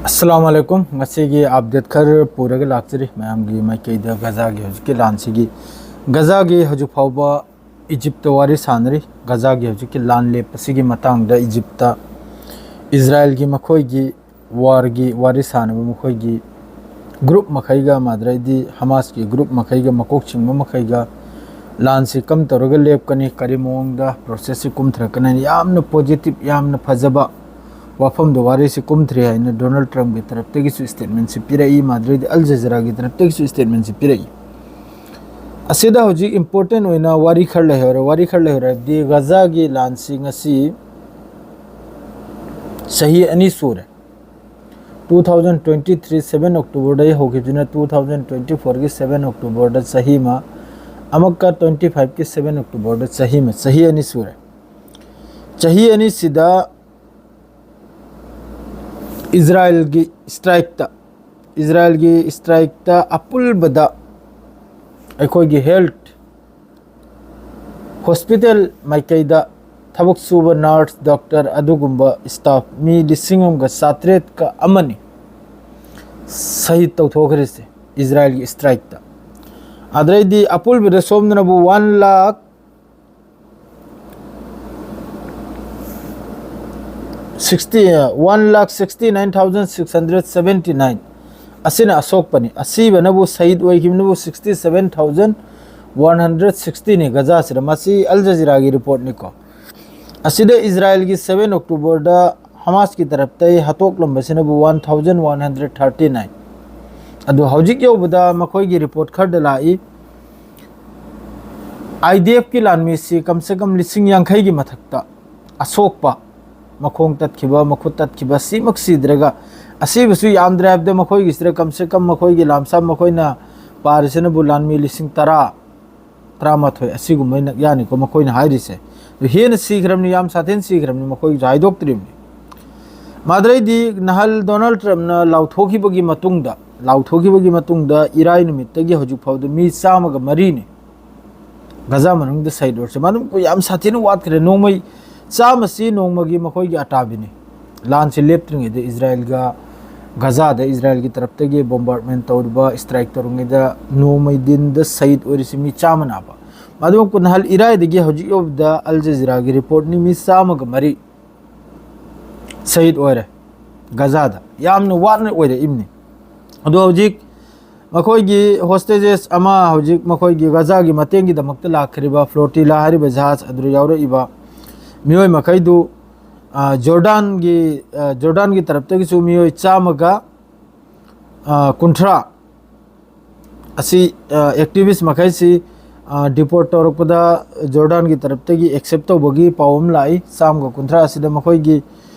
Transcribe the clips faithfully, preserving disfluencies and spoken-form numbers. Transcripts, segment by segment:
ꯑꯁꯂꯥꯃꯨ ꯑꯂꯥꯏꯀꯨꯝ꯫ ꯉꯁꯤꯒꯤ ꯑꯞꯗꯦꯠ ꯈꯔ ꯄꯨꯔꯒ ꯂꯥꯛꯆꯔꯤ ꯃꯌꯥꯝꯒꯤ ꯃꯥꯏꯀꯩꯗ꯫ ꯒꯖꯥꯒꯤ ꯍꯧꯖꯤꯛꯀꯤ ꯂꯥꯟꯁꯤꯒꯤ, ꯒꯖꯥꯒꯤ ꯍꯧꯖꯤꯛ ꯐꯥꯎꯕ ꯏꯖꯤꯞꯇ ꯋꯥꯔꯤ ꯁꯥꯟꯅꯔꯤ꯫ ꯒꯖꯥꯒꯤ ꯍꯧꯖꯤꯛꯀꯤ ꯂꯥꯟ ꯂꯦꯞꯄꯁꯤꯒꯤ ꯃꯇꯥꯡꯗ ꯏꯖꯤꯞꯇ ꯏꯖꯔꯥꯏꯜꯒꯤ ꯃꯈꯣꯏꯒꯤ ꯋꯥꯔꯒꯤ ꯋꯥꯔꯤ ꯁꯥꯟꯅꯕ ꯃꯈꯣꯏꯒꯤ ꯒ꯭ꯔꯨꯞ ꯃꯈꯩꯒ, ꯃꯥꯗ꯭ꯔꯩꯗꯤ ꯍꯃꯥꯁꯀꯤ ꯒ꯭ꯔꯨꯞ ꯃꯈꯩꯒ, ꯃꯀꯣꯛ ꯆꯤꯡꯕ ꯃꯈꯩꯒ ꯂꯥꯟꯁꯤ ꯀꯝ ꯇꯧꯔꯒ ꯂꯦꯞꯀꯅꯤ, ꯀꯔꯤ ꯃꯑꯣꯡꯗ ꯄ꯭ꯔꯣꯁꯦꯁꯁꯤ ꯀꯨꯝꯊꯔꯛꯀꯅꯤ ꯍꯥꯏꯅ ꯌꯥꯝꯅ ꯄꯣꯖꯤꯇꯤꯚ, ꯌꯥꯝꯅ ꯐꯖꯕ ꯋꯥꯐꯝꯗ ꯋꯥꯔꯤꯁꯤ ꯀꯨꯝꯊꯔꯤ ꯍꯥꯏꯅ ꯗꯣꯅꯥꯜꯗ ꯇ꯭ꯔꯝꯞꯀꯤ ꯇꯔꯞꯇꯒꯤꯁꯨ ꯁ꯭ꯇꯦꯠꯃꯦꯟꯁꯤ ꯄꯤꯔꯛꯏ, ꯃꯥꯗ꯭ꯔꯩꯗꯤ ꯑꯜ ꯖꯖꯤꯔꯥꯒꯤ ꯇꯔꯞꯇꯒꯤꯁꯨ ꯁ꯭ꯇꯦꯠꯃꯦꯟꯁꯤ ꯄꯤꯔꯛꯏ꯫ ꯑꯁꯤꯗ ꯍꯧꯖꯤꯛ ꯏꯝꯄꯣꯔꯇꯦꯟ ꯑꯣꯏꯅ ꯋꯥꯔꯤ ꯈꯔ ꯂꯩꯍꯧꯔꯦ꯫ ꯋꯥꯔꯤ ꯈꯔ ꯂꯩꯍꯧꯔꯦ ꯍꯥꯏꯕꯗꯤ ꯒꯖꯥꯒꯤ ꯂꯥꯟꯁꯤ ꯉꯁꯤ ꯆꯍꯤ ꯑꯅꯤ ꯁꯨꯔꯦ꯫ Two thousand twenty three seven Octoberꯗꯒꯤ ꯍꯧꯈꯤꯕꯗꯨꯅ two thousand twenty fourꯒꯤ seven Octoberꯗ ꯆꯍꯤ ꯑꯃ, ꯑꯃꯨꯛꯀ twenty fiveꯀꯤ seven Octoberꯗ ꯆꯍꯤ ꯑꯃ, ꯆꯍꯤ ꯑꯅꯤ ꯁꯨꯔꯦ꯫ ꯆꯍꯤ ꯑꯅꯤꯁꯤꯗ ꯏꯖꯔꯥꯏꯜꯒꯤ ꯁ꯭ꯇ꯭ꯔꯥꯏꯛꯇ, ꯏꯖꯔꯥꯏꯜꯒꯤ ꯁ꯭ꯇ꯭ꯔꯥꯏꯛꯇ ꯑꯄꯨꯟꯕꯗ ꯑꯩꯈꯣꯏꯒꯤ ꯍꯦꯜꯠ ꯍꯣꯁꯄꯤꯇꯥꯜ ꯃꯥꯏꯀꯩꯗ ꯊꯕꯛ ꯁꯨꯕ ꯅꯔꯁ, ꯗꯣꯛꯇꯔ, ꯑꯗꯨꯒꯨꯝꯕ ꯁ꯭ꯇꯥꯐ ꯃꯤ ꯂꯤꯁꯤꯡ ꯑꯃꯒ ꯆꯥꯇ꯭ꯔꯦꯠꯀ ꯑꯃꯅꯤ ꯁꯍꯤꯗ ꯇꯧꯊꯣꯛꯈ꯭ꯔꯤꯁꯦ ꯏꯖꯔꯥꯏꯜꯒꯤ ꯁ꯭ꯇ꯭ꯔꯥꯏꯛꯇ꯫ ꯑꯗꯩꯗꯤ ꯑꯄꯨꯟꯕꯗ ꯁꯣꯝꯗꯅꯕꯨ one lakh sixty, one lakh sixty nine thousand six hundred seventy nine ꯑꯁꯤꯅ ꯑꯁꯣꯛꯄꯅꯤ꯫ ꯑꯁꯤꯕꯅꯕꯨ, ꯁꯍꯤꯗ ꯑꯣꯏꯈꯤꯕꯅꯕꯨ sixty seven thousand one hundred sixtyꯅꯤ ꯒꯖꯥꯁꯤꯗ꯫ ꯃꯁꯤ ꯑꯜ ꯖꯖꯤꯔꯥꯒꯤ ꯔꯤꯄꯣꯔꯠꯅꯤꯀꯣ꯫ ꯑꯁꯤꯗ ꯏꯖꯔꯥꯏꯜꯒꯤ seven Octoberꯗ ꯍꯃꯥꯁꯀꯤ ꯇꯔꯞꯇꯒꯤ ꯍꯥꯠꯇꯣꯛꯂꯝꯕꯁꯤꯅꯕꯨ one thousand one hundred thirty nine꯫ ꯑꯗꯨ ꯍꯧꯖꯤꯛ ꯌꯧꯕꯗ ꯃꯈꯣꯏꯒꯤ ꯔꯤꯄꯣꯔꯠ ꯈꯔꯗ ꯂꯥꯛꯏ, IDFꯀꯤ ꯂꯥꯟꯃꯤꯁꯤ ꯀꯝꯁꯦ ꯀꯝ ꯂꯤꯁꯤꯡ ꯌꯥꯡꯈꯩꯒꯤ ꯃꯊꯛꯇ ꯑꯁꯣꯛꯄ, ꯃꯈꯣꯡ ꯇꯠꯈꯤꯕ, ꯃꯈꯨꯠ ꯇꯠꯈꯤꯕ, ꯁꯤꯃꯛ ꯁꯤꯗ꯭ꯔꯒ, ꯑꯁꯤꯕꯁꯨ ꯌꯥꯝꯗ꯭ꯔꯦ ꯍꯥꯏꯕꯗ ꯃꯈꯣꯏꯒꯤꯁꯤꯗ ꯀꯝꯁꯦ ꯀꯝ ꯃꯈꯣꯏꯒꯤ ꯂꯥꯝꯁꯥ ꯃꯈꯣꯏꯅ ꯄꯥꯔꯤꯁꯤꯅꯕꯨ ꯂꯥꯟꯃꯤ ꯂꯤꯁꯤꯡ ꯇꯔꯥ, ꯇꯔꯥꯃꯥꯊꯣꯏ ꯑꯁꯤꯒꯨꯝꯕ ꯌꯥꯅꯤꯀꯣ ꯃꯈꯣꯏꯅ ꯍꯥꯏꯔꯤꯁꯦ꯫ ꯑꯗꯨ ꯍꯦꯟꯅ ꯁꯤꯈ꯭ꯔꯕꯅꯤ, ꯌꯥꯝ ꯁꯥꯊꯤꯅ ꯁꯤꯈ꯭ꯔꯕꯅꯤ, ꯃꯈꯣꯏꯒꯤꯁꯨ ꯍꯥꯏꯗꯣꯛꯇ꯭ꯔꯤꯕꯅꯤ꯫ ꯃꯥꯗ꯭ꯔꯩꯗꯤ ꯅꯍꯥꯜ ꯗꯣꯅꯥꯜꯗ ꯇ꯭ꯔꯝꯞꯅ ꯂꯥꯎꯊꯣꯛꯈꯤꯕꯒꯤ ꯃꯇꯨꯡꯗ, ꯂꯥꯎꯊꯣꯛꯈꯤꯕꯒꯤ ꯃꯇꯨꯡꯗ ꯏꯔꯥꯏ ꯅꯨꯃꯤꯠꯇꯒꯤ ꯍꯧꯖꯤꯛ ꯐꯥꯎꯗ ꯃꯤ ꯆꯥꯝꯃꯒ ꯃꯔꯤꯅꯤ ꯒꯖꯥ ꯃꯅꯨꯡꯗ ꯁꯍꯤꯗ ꯑꯣꯏꯔꯁꯦ꯫ ꯃꯗꯨꯝ ꯌꯥꯝ ꯁꯥꯊꯤꯅ ꯋꯥꯠꯈ꯭ꯔꯦ꯫ ꯅꯣꯡꯃꯩ ꯆꯥꯝꯃꯁꯤ ꯅꯣꯡꯃꯒꯤ ꯃꯈꯣꯏꯒꯤ ꯑꯇꯥꯕꯤꯅꯤ꯫ ꯂꯥꯟꯁꯤ ꯂꯦꯞꯇ꯭ꯔꯤꯉꯩꯗ ꯏꯖꯔꯥꯏꯜꯒ ꯒꯖꯥꯗ ꯏꯖꯔꯥꯏꯜꯒꯤ ꯇꯔꯞꯇꯒꯤ ꯕꯣꯝꯕꯥꯔꯗꯃꯦꯟ ꯇꯧꯔꯤꯕ, ꯁ꯭ꯇ꯭ꯔꯥꯏꯛ ꯇꯧꯔꯤꯉꯩꯗ ꯅꯣꯡꯃꯩ ꯗꯤꯟꯗ ꯁꯍꯤꯗ ꯑꯣꯏꯔꯤꯁꯤ ꯃꯤ ꯆꯥꯝꯃ ꯅꯥꯕ꯫ ꯃꯗꯨ ꯀꯨꯟꯍꯜ ꯏꯔꯥꯏꯗꯒꯤ ꯍꯧꯖꯤꯛ ꯌꯧꯕꯗ ꯑꯜ ꯖꯖꯤꯔꯥꯒꯤ ꯔꯤꯄꯣꯔꯠꯅꯤ, ꯃꯤ ꯆꯥꯝꯃꯒ ꯃꯔꯤ ꯁꯍꯤꯗ ꯑꯣꯏꯔꯦ ꯒꯖꯥꯗ꯫ ꯌꯥꯝꯅ ꯋꯥꯅ ꯑꯣꯏꯔꯛꯏꯕꯅꯤ꯫ ꯑꯗꯣ ꯍꯧꯖꯤꯛ ꯃꯈꯣꯏꯒꯤ ꯍꯣꯁꯇꯦꯖꯦꯁ ꯑꯃ ꯍꯧꯖꯤꯛ ꯃꯈꯣꯏꯒꯤ ꯒꯖꯥꯒꯤ ꯃꯇꯦꯡꯒꯤꯗꯃꯛꯇ ꯂꯥꯛꯈ꯭ꯔꯤꯕ ꯐ꯭ꯂꯣꯇꯤꯂꯥ ꯍꯥꯏꯔꯤꯕ ꯖꯍꯥꯖ ꯑꯗꯨꯗ ꯌꯥꯎꯔꯛꯏꯕ ꯃꯤꯑꯣꯏ ꯃꯈꯩꯗꯨ, ꯑ, ꯖꯣꯔꯗꯥꯟꯒꯤ, ꯑ, ꯖꯣꯔꯗꯥꯟꯒꯤ ꯇꯔꯞꯇꯒꯤꯁꯨ ꯃꯤꯑꯣꯏ ꯆꯥꯝꯃꯒ, ꯑ, ꯀꯨꯟꯊ꯭ꯔꯥ ꯑꯁꯤ, ꯑ, ꯑꯦꯛꯇꯤꯚꯤꯁ ꯃꯈꯩꯁꯤ, ꯑ, ꯗꯤꯄꯣꯔꯠ ꯇꯧꯔꯛꯄꯗ ꯖꯣꯔꯗꯥꯟꯒꯤ ꯇꯔꯞꯇꯒꯤ ꯑꯦꯛꯁꯦꯞ ꯇꯧꯕꯒꯤ ꯄꯥꯎ ꯑꯃ ꯂꯥꯛꯏ꯫ ꯆꯥꯝꯃꯒ ꯀꯨꯟꯊ꯭ꯔꯥ ꯑꯁꯤꯗ ꯃꯈꯣꯏꯒꯤ,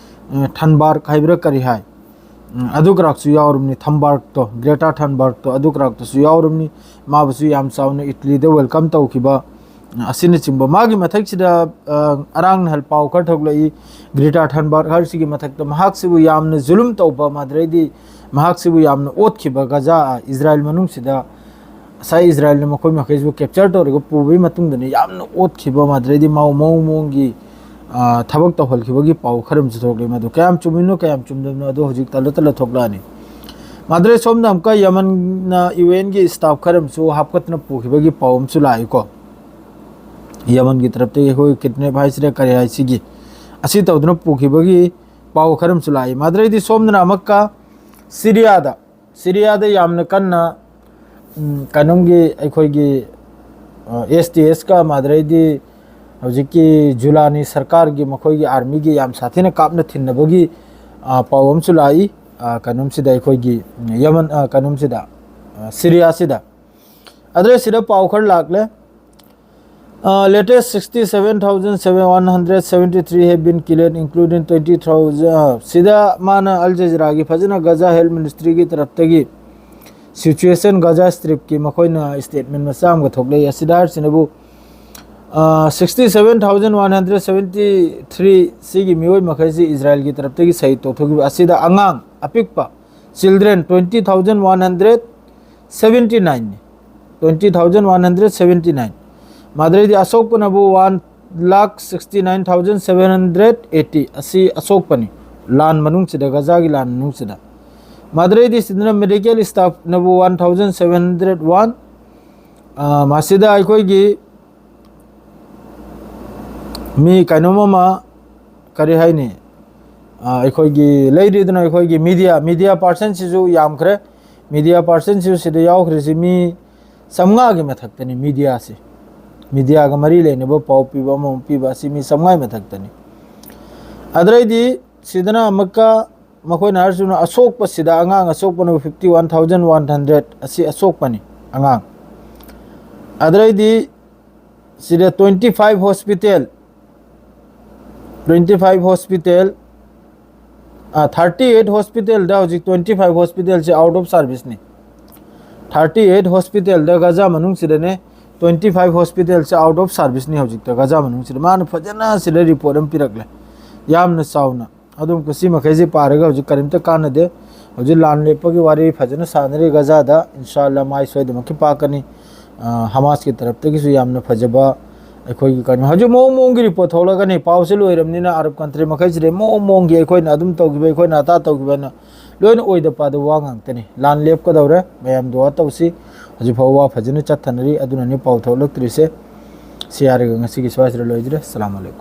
ꯑ, ꯊꯟꯕꯥꯔꯛ ꯍꯥꯏꯕ꯭ꯔꯥ ꯀꯔꯤ ꯍꯥꯏ, ꯎꯝ, ꯑꯗꯨ ꯀꯔꯥꯛꯁꯨ ꯌꯥꯎꯔꯝꯅꯤ, ꯊꯝꯕꯥꯔꯛꯇꯣ, ꯒ꯭ꯔꯦꯇꯥ ꯊꯟꯕꯥꯔꯛꯇꯣ, ꯑꯗꯨ ꯀꯔꯥꯛꯇꯁꯨ ꯌꯥꯎꯔꯝꯅꯤ꯫ ꯃꯥꯕꯨꯁꯨ ꯌꯥꯝ ꯆꯥꯎꯅ ꯏꯇꯂꯤꯗ ꯋꯦꯜꯀꯝ ꯇꯧꯈꯤꯕ, ꯎꯝ, ꯑꯁꯤꯅꯆꯤꯡꯕ꯫ ꯃꯥꯒꯤ ꯃꯊꯛꯁꯤꯗ, ꯑ, ꯑꯔꯥꯡ ꯅꯍꯜ ꯄꯥꯎ ꯈꯔ ꯊꯣꯛꯂꯛꯏ, ꯒ꯭ꯔꯦꯇꯥ ꯊꯟꯕꯥꯔꯛ ꯍꯥꯏꯔꯤꯁꯤꯒꯤ ꯃꯊꯛꯇ ꯃꯍꯥꯛꯁꯤꯕꯨ ꯌꯥꯝꯅ ꯖꯨꯂꯨꯝ ꯇꯧꯕ, ꯃꯥꯗ꯭ꯔꯩꯗꯤ ꯃꯍꯥꯛꯁꯤꯕꯨ ꯌꯥꯝꯅ ꯑꯣꯠꯈꯤꯕ ꯒꯖꯥ, ꯏꯖꯔꯥꯏꯜ ꯃꯅꯨꯡꯁꯤꯗ ꯉꯁꯥꯏ ꯏꯖꯔꯥꯏꯜꯅ ꯃꯈꯣꯏ ꯃꯈꯩꯁꯤꯕꯨ ꯀꯦꯞꯆꯔ ꯇꯧꯔꯒ ꯄꯨꯕꯒꯤ ꯃꯇꯨꯡꯗꯅꯤ ꯌꯥꯝꯅ ꯑꯣꯠꯈꯤꯕ, ꯃꯥꯗ꯭ꯔꯩꯗꯤ ꯃꯑꯣꯡ ꯃꯑꯣꯡ ꯃꯑꯣꯡꯒꯤ, ꯑ, ꯊꯕꯛ ꯇꯧꯍꯟꯈꯤꯕꯒꯤ ꯄꯥꯎ ꯈꯔ ꯑꯃꯁꯨ ꯊꯣꯛꯂꯤ꯫ ꯃꯗꯨ ꯀꯌꯥꯝ ꯆꯨꯝꯃꯤꯅꯣ, ꯀꯌꯥꯝ ꯆꯨꯝꯗꯕꯅꯣ, ꯑꯗꯨ ꯍꯧꯖꯤꯛ ꯇꯜꯂ ꯇꯜꯂ ꯊꯣꯛꯂꯛꯑꯅꯤ꯫ ꯃꯥꯗ꯭ꯔꯩ ꯁꯣꯝꯗ ꯑꯃꯨꯛꯀ ꯌꯃꯟꯅ ꯌꯨ ꯑꯦꯟꯒꯤ ꯁ꯭ꯇꯥꯐ ꯈꯔ ꯑꯃꯁꯨ ꯍꯥꯞꯀꯠꯇꯅ ꯄꯨꯈꯤꯕꯒꯤ ꯄꯥꯎ ꯑꯃꯁꯨ ꯂꯥꯛꯏꯀꯣ꯫ ꯌꯃꯟꯒꯤ ꯇꯔꯞꯇꯒꯤ ꯑꯩꯈꯣꯏ ꯀꯤꯗꯅꯦꯞ ꯍꯥꯏꯁꯤꯔꯥ ꯀꯔꯤ ꯍꯥꯏꯁꯤꯒꯤ, ꯑꯁꯤ ꯇꯧꯗꯨꯅ ꯄꯨꯈꯤꯕꯒꯤ ꯄꯥꯎ ꯈꯔ ꯑꯃꯁꯨ ꯂꯥꯛꯏ꯫ ꯃꯥꯗ꯭ꯔꯩꯗꯤ ꯁꯣꯝꯗꯅ ꯑꯃꯨꯛꯀ ꯁꯤꯔꯤꯌꯥꯗ, ꯁꯤꯔꯤꯌꯥꯗ ꯌꯥꯝꯅ ꯀꯟꯅ, ꯎꯝ, ꯀꯩꯅꯣꯝꯒꯤ ꯑꯩꯈꯣꯏꯒꯤ, ꯑ, ꯑꯦꯁ ꯇꯤ ꯑꯦꯁꯀ ꯃꯥꯗ꯭ꯔꯩꯗꯤ ꯍꯧꯖꯤꯛꯀꯤ ꯖꯨꯂꯥꯅꯤ ꯁꯔꯀꯥꯔꯒꯤ ꯃꯈꯣꯏꯒꯤ ꯑꯥꯔꯃꯤꯒꯤ ꯌꯥꯝ ꯁꯥꯊꯤꯅ ꯀꯥꯞꯅ ꯊꯤꯟꯅꯕꯒꯤ, ꯑ, ꯄꯥꯎ ꯑꯃꯁꯨ ꯂꯥꯛꯏ, ꯑ, ꯀꯩꯅꯣꯝꯁꯤꯗ ꯑꯩꯈꯣꯏꯒꯤ ꯌꯃꯟ, ꯑ, ꯀꯩꯅꯣꯝꯁꯤꯗ, ꯑ, ꯁꯤꯔꯤꯌꯥꯁꯤꯗ꯫ ꯑꯗꯨꯗ ꯁꯤꯗ ꯄꯥꯎ ꯈꯔ ꯂꯥꯛꯂꯦ꯫ Uh, latest sixty seven thousand one hundred seventy three have been killed, including twenty thousand, uh, ꯁꯤꯗ ꯃꯥꯅ ꯑꯜ ꯖꯖꯤꯔꯥꯒꯤ ꯐꯖꯅ ꯒꯖꯥ ꯍꯦꯜꯊ ꯃꯤꯅꯤꯁꯇ꯭ꯔꯤꯒꯤ ꯇꯔꯞꯇꯒꯤ ꯁꯤꯆꯨꯋꯦꯁꯟ ꯒꯖꯥ ꯁ꯭ꯇ꯭ꯔꯤꯞꯀꯤ ꯃꯈꯣꯏꯅ ꯁ꯭ꯇꯦꯠꯃꯦꯟ ꯃꯆꯥ ꯑꯃꯒ ꯊꯣꯛꯂꯛꯏ꯫ ꯑꯁꯤꯗ ꯍꯥꯏꯔꯤꯁꯤꯅꯕꯨ, ꯑ, sixty seven thousand one hundred seventy three ꯁꯤꯒꯤ ꯃꯤꯑꯣꯏ ꯃꯈꯩꯁꯤ ꯏꯖꯔꯥꯏꯜꯒꯤ ꯇꯔꯞꯇꯒꯤ ꯁꯍꯤꯗ ꯇꯧꯊꯣꯛꯈꯤꯕ꯫ ꯑꯁꯤꯗ ꯑꯉꯥꯡ ꯑꯄꯤꯛꯄ, children, twenty thousand one hundred seventy ꯅꯥꯏꯟꯅꯤ꯫ Twenty thousand one hundred seventy nine. ꯃꯥꯗ꯭ꯔꯩꯗꯤ ꯑꯁꯣꯛꯄꯅꯕꯨ one lakh sixty nine thousand seven hundred eighty. ꯑꯁꯤ ꯑꯁꯣꯛꯄꯅꯤ꯫ ꯂꯥꯟ ꯃꯅꯨꯡꯁꯤꯗ, ꯒꯖꯥꯒꯤ ꯂꯥꯟ ꯃꯅꯨꯡꯁꯤꯗ꯫ ꯃꯗꯨꯗꯩꯗꯤ ꯁꯤꯗꯅ medical staff ꯅꯕꯨ one thousand seven hundred one꯫ ꯃꯁꯤꯗ ꯑꯩꯈꯣꯏꯒꯤ ꯃꯤ ꯀꯩꯅꯣꯝ ꯑꯃ, ꯀꯔꯤ ꯍꯥꯏꯅꯤ, ꯑꯩꯈꯣꯏꯒꯤ ꯂꯩꯔꯤꯗꯅ ꯑꯩꯈꯣꯏꯒꯤ media media personꯁꯤꯁꯨ ꯌꯥꯝꯈ꯭ꯔꯦ꯫ Media personꯁꯤꯁꯨ ꯁꯤꯗ ꯌꯥꯎꯈ꯭ꯔꯤꯁꯤ ꯃꯤ ꯆꯥꯝꯃꯉꯥꯒꯤ ꯃꯊꯛꯇꯅꯤ꯫ Mediaꯁꯤ, mediaꯒ ꯃꯔꯤ ꯂꯩꯅꯕ ꯄꯥꯎ ꯄꯤꯕ ꯑꯃꯃꯝ ꯄꯤꯕ ꯑꯁꯤ ꯃꯤ ꯆꯥꯝꯃꯉꯥꯒꯤ ꯃꯊꯛꯇꯅꯤ꯫ ꯑꯗꯨꯗꯩꯗꯤ ꯁꯤꯗꯅ ꯑꯃꯨꯛꯀ ꯃꯈꯣꯏꯅ ꯍꯥꯏꯔꯤꯁꯤꯅ ꯑꯁꯣꯛꯄꯁꯤꯗ, ꯑꯉꯥꯡ ꯑꯁꯣꯛꯄꯅ fifty one thousand one hundred ꯑꯁꯤ ꯑꯁꯣꯛꯄꯅꯤ ꯑꯉꯥꯡ꯫ ꯑꯗꯨꯗꯩꯗꯤ ꯁꯤꯗ twenty five hospital, twenty five hospital, thirty eight hospitalꯗ ꯍꯧꯖꯤꯛ twenty five hospitalꯁꯤ out of serviceꯅꯤ꯫ Thirty eight hospitalꯗ ꯒꯖꯥ ꯃꯅꯨꯡꯁꯤꯗꯅꯦ, twenty five hospitalꯁꯤ out of serviceꯅꯤ ꯍꯧꯖꯤꯛꯇ ꯒꯖꯥ ꯃꯅꯨꯡꯁꯤꯗ꯫ ꯃꯥꯅ ꯐꯖꯅ ꯁꯤꯗ report ꯑꯃ ꯄꯤꯔꯛꯂꯦ, ꯌꯥꯝꯅ ꯆꯥꯎꯅ꯫ ꯑꯗꯨꯝ ꯁꯤ ꯃꯈꯩꯁꯤ ꯄꯥꯔꯒ ꯍꯧꯖꯤꯛ ꯀꯔꯤꯝꯇ ꯀꯥꯟꯅꯗꯦ꯫ ꯍꯧꯖꯤꯛ ꯂꯥꯟ ꯂꯦꯞꯄꯒꯤ ꯋꯥꯔꯤ ꯐꯖꯅ ꯁꯥꯟꯅꯔꯤ ꯒꯖꯥꯗ꯫ ꯏꯟꯁꯥ ꯑꯜꯂꯥ ꯃꯥꯏ ꯁꯣꯏꯗꯅꯃꯛꯀꯤ ꯄꯥꯛꯀꯅꯤ꯫ ꯍꯃꯥꯁꯀꯤ ꯇꯔꯞꯇꯒꯤꯁꯨ ꯌꯥꯝꯅ ꯐꯖꯕ ꯑꯩꯈꯣꯏꯒꯤ ꯀꯩꯅꯣ, ꯍꯧꯖꯤꯛ ꯃꯑꯣꯡ ꯃꯑꯣꯡꯒꯤ report ꯊꯣꯛꯂꯛꯀꯅꯤ꯫ ꯄꯥꯎꯁꯦ ꯂꯣꯏꯔꯕꯅꯤꯅ ꯑꯔꯕ country ꯃꯈꯩꯁꯤꯗ ꯃꯑꯣꯡ ꯃꯑꯣꯡꯒꯤ ꯑꯩꯈꯣꯏꯅ ꯑꯗꯨꯝ ꯇꯧꯈꯤꯕ, ꯑꯩꯈꯣꯏꯅ ꯑꯗꯥ ꯇꯧꯈꯤꯕꯅ ꯂꯣꯏꯅ ꯑꯣꯏꯗ ꯄꯥꯗ ꯋꯥ ꯉꯥꯛꯇꯅꯤ꯫ ꯂꯥꯟ ꯂꯦꯞꯀꯗꯧꯔꯦ, ꯃꯌꯥꯝ ꯗꯨꯋꯥ ꯇꯧꯁꯤ꯫ ꯍꯧꯖꯤꯛ ꯐꯥꯎꯕ ꯋꯥ ꯐꯖꯅ ꯆꯠꯊꯅꯔꯤ, ꯑꯗꯨꯅꯅꯤ ꯄꯥꯎ ꯊꯣꯛꯂꯛꯇ꯭ꯔꯤꯁꯦ꯫ ꯁꯤ ꯍꯥꯏꯔꯒ ꯉꯁꯤꯒꯤ ꯁ꯭ꯋꯥꯏꯁꯤꯗ ꯂꯣꯏꯖꯔꯦ꯫ ꯑꯁꯂꯥꯃꯨ ꯑꯂꯩꯀꯨꯝ꯫